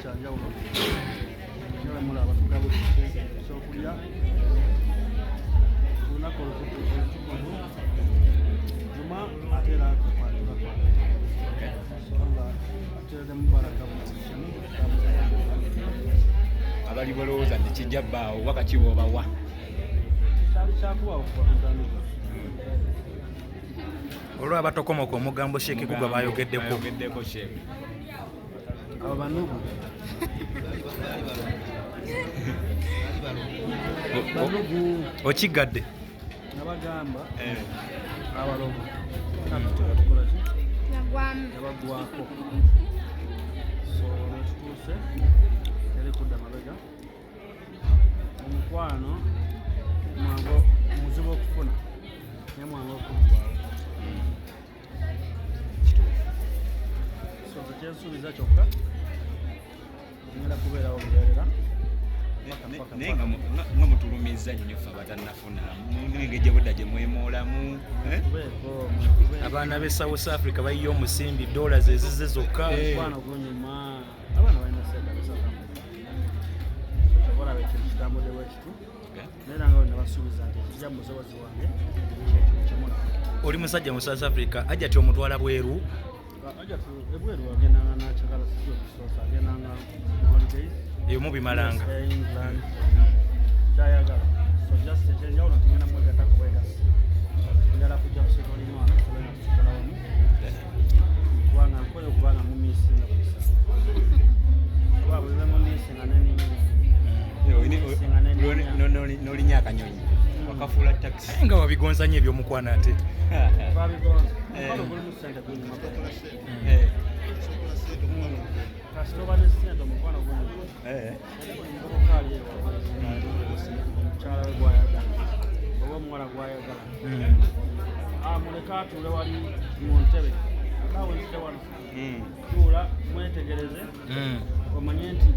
Kyanjawulo nga mulaba tugabudde ekyokulya olunaku olutukuvu juma, ate era kukwanjula kwange, so nga ateeremu baraka buli kimu. Abali balowooza nti kijja bbaawo, wakati bwobawa? Kyali kyakubawo kuva ku ntandikwa. Olwo abatokomoka omugambo Sheeki gugwa bayogeddeko. Bayogeddeko, Sheikh. Abo banugu, banugu. Okiggadde. Nabagamba abalogo Eh. tukola ki? Nagwamu. Yabagwako. So lwetutuuse teri kudda mabega. Omukwano mwangu, muzibu okufuna, naye mwangu okuggwawo. So nze kyensuubiza kyokka, ngenda kubeerawo lubeerera. Naye nga mutulumiza nnyo ffe abatannafuna, engeri gye budda gye mwemoolamu, eh? Tubeeko tubeeko. Abaana b'e South Africa bayiye omusimbi, dola zezize zokka. Omukwano gunyuma, abaana balina sente abesakamu olaba ekintu kitambudde bwe kitu. Naye era nga nabasuubiza nti ekijja mu musobozi wange kyekyo kyemulaba. Oli musajja mu South Africa, ajja ti omutwala bweru? Ajja ebweru agendanga nakyagala, sisi okusoosa agendanga mu holidays. Eyo mubimalanga. England kyayagala. So just ekyenjawulo nti ngenda mwegattako bwegasi, njala kujja kusika olina wano tube nga tukola wamu, kubanga nkoye okubanga mumiisinga buli ssaawa, kuba buli lwe mumiisinga neninya. N'olinya akanyonyi wakafuula takisi. Naye nga wabigonza nnyo ebyomukwano ate. Twabigonza, omukwano gulimu sente gunyuma. Eh, Kasita oba ne sente, omukwano gunyuma. Buli muvubuka ali ewa mukyala we gwayagala oba omuwala gwayagala, amuleke atuule wali mu ntebe akaawe nzite wano. Tuula mwetegereze, omanye nti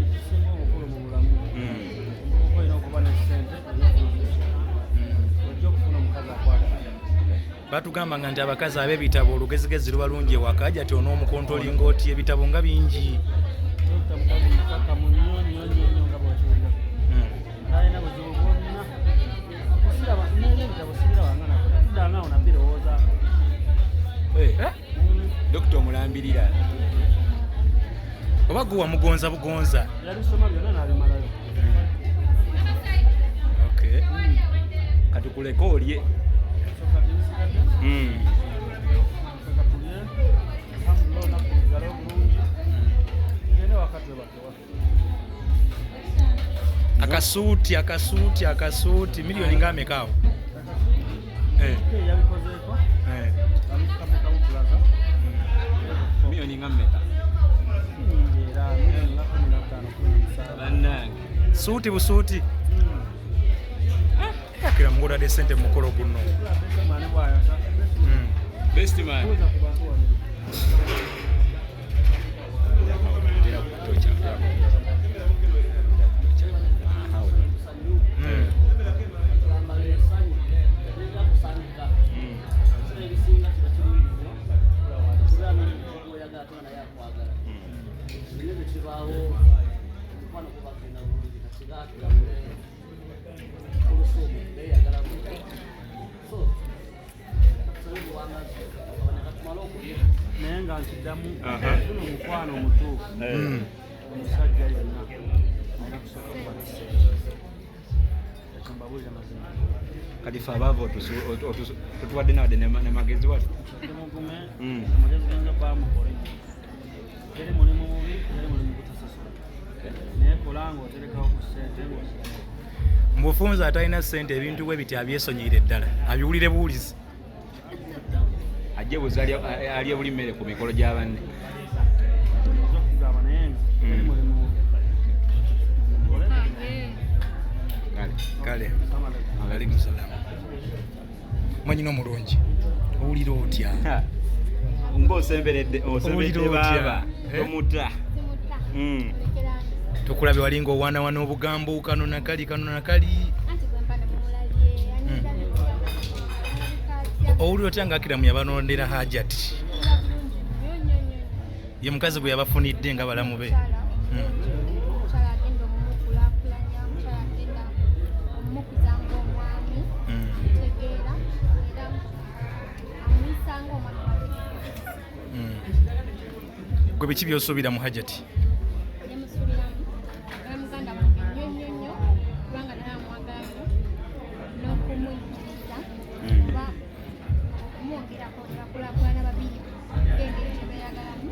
ekisinga obukulu mu bulamu, omuvubuka olina okuba ne sente, olina okulongoosa, ojja okufuna omukazi akwagala. Batugambanga nti abakazi ab'ebitabo olugezigezi luba lungi ewaka. Ajja ti onoomukontolinga oti ebitabo nga bingi? Dokita mukazi mukakamu nnyo nnyo nnyo nnyo nga bwekiwulira. Talina buzibu bwonna. Siraba n'ebitabo, sibirabanga nako, tuddanga awo nabirowoozaako. Dokita omulambirira. Oba gwe wamugonza bugonza? Yabisoma byonna n'abimalayo. Okay. Kati kuleke olye. So kati bisigadde kaka tulye, alhamdulillah, olunaku luggale obulungi, ngende waka twebakewa. Akasuuti, akasuuti, akasuuti miliyoni nga ameka awo? Eh, yabikozeeko. Abikamukamu plaza. Miliyoni nga mmeka? Nyingi era, miliyoni nga 15, 17. Bannange! Suuti busuuti. Akira mungotadde sente mu mukolo guno. Mani bwayasa. Best man. Buuza ku bantu wano. Tera kutocha. Aha, we. Twambala essanyu, tulina kusanyuka. Ebisinga kiba kirungi nnyo kubeera n'omuntu gw'oyagala ate nga naye akwagala. Ebyo bwe kibaawo, omukwano guba genda bulungi. Kasiga tugamule olusuumu beeyagala bulungi. So katusabe buwangazi abana katumale okulya. Naye nga nkiddamu, Aha. guno omukwano omutuufu, omusajja yenna alina kusooka kuba ne ssente. Ekyo mbabuulira mazima. Kati fe abaava totuwadde nawadde nemagezi wali. Mugume. Mm. Amagezi genja bamukole, teri mulimu mubi, teri mulimu gutasasula, naye kola nga oterekawo ku ssente ng'osoma. Mubufunze atalina ssente ebintu bwe biti abyesonyiire ddala, abiwulire buwulizi. Ajje buzi alye buli mmere ku mikolo gya banne. Nza okugamba naye nga teri mulimu mubi. Mukole. Kale. Kale. Assalamu alaikum. Alaikum salam. Mwanyina omulungi, owulira otya? Ngaosemberedde, osemberedde. Owulira otya? Baaba. Eh? Tomuta. Simuta. Mm. Lekerani. Tukulabye walinga owaanawana obugambo, kano nakali, kano nakali. Anti gwe mpa ne mumulabye anyumira bitya, alabika atya? Owulira otya nga Akiramu yabalondera Hajati? Mpulira bulungi nnyo. Ye mukazi gwe yabafunidde nga balamu be. Omukyala omulungi, omukyala agenda omumukulaakulanya, omukyala agenda omumukuza ng'omwami, tegeera era amuyisa ng'omwami wategeera. Gwe biki by'osuubira mu Hajati? Nemusuubiramu era muganda wange nnyo nnyo nnyo, kubanga naye amwagala nnyo n'okumuyigiriza oba okumwongerako nebakulaakulana babiri ng'engeri gye beeyagalamu.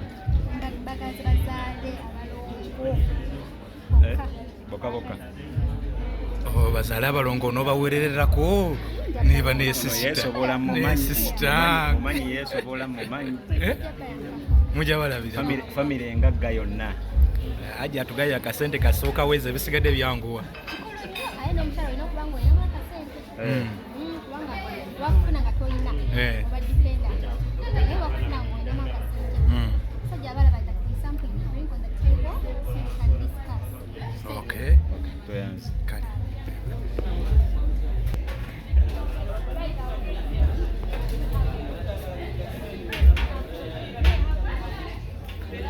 Bagazi bazaale abalongo bokka. Bokka bokka. Oh, bazaale abalongo n'obawerererako neba nesisita. Yeesobola mumanyi. Nesisita. Mumanyi yeesobola mumanyi. Eh? Mujja balabira. Famire engagga yonna. Aja atugaye akasente kasooka weza, ebisigadde byanguwa. Kikulu nnyo, aye n'omukyala olina okuba nga olinamu akasente. Kubanga wakufuna nga tolina, oba dependent, naye wakufuna nga olinamu akasente, musajja abalaba that there is something to bring on the table so you can discuss. Okay. Toyanze. Kale.